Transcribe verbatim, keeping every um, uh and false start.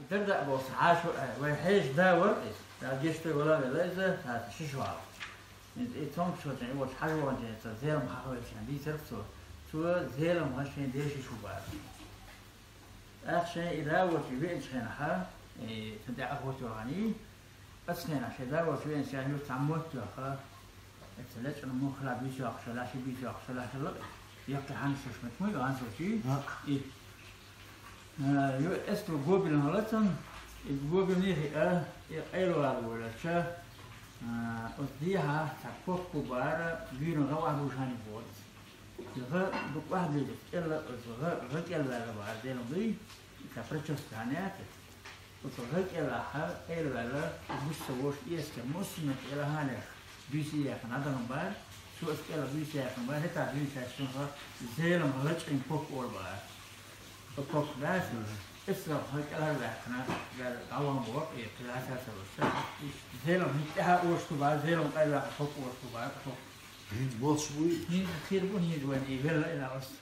Дерда а боху хьаша вай хьеша да вара иза. Ша гешта вала вела иза, ша шиша вала. Иза и цомгуш вачан, и волчу хьажа ваханчу цо Зелам хьахавелча дийцарх цо. Цо Зелам хьан шайн дешаш ву бара. ТӀаккха шайн и да волчу веанчу хенахьа, и цу тӀе ахойтор гӀаний, аса хенахь шайн да волчу веанчу ша юьрта цхьа мотт тоьхна, Эца лечкъана муххала буьйса йоккхуш, лаьши буьйса йоккхуш, лаьши лакъи. Яккхи хьанна шуьш мет муй, ван со чи? А. И. А, ю эсту гобилан лацам, и гобилан хи а, и къайлавала волача, а, оцу дехьа цхьа кокку бара, гуьйран гӀа вахьа бушани боц. И гӀа дукъ вахьа дуьйцу, кӀелла, оцу гӀа, гӀа кӀелла ваьлла бара, делан дуй, и цхьа прическа хьанна яц. Оцу гӀа кӀелахьа, къайлаваьлла, гуш ца вош эскар, муссина кӀела хьалех, буьйса яьккхина, Ӏадалан бара, цо аса кӀела буьйса яьккхина бара, хӀета дуьйна шаьш цунах Зелам гӀа лачкъин кок ор бара. Оцу кок баьсса, эсса гӀа кӀелара ваьккхина, ваьлла дӀаван боху, и кхин лаьцна ца луш. Зелам хӀинца тӀаьхьа ош ду бара, Зелам къайлахьа кок ош ду бара, кок. ХӀинца боцуш буй? ХӀинца хир бу, хӀинца вайн и велла и лаост.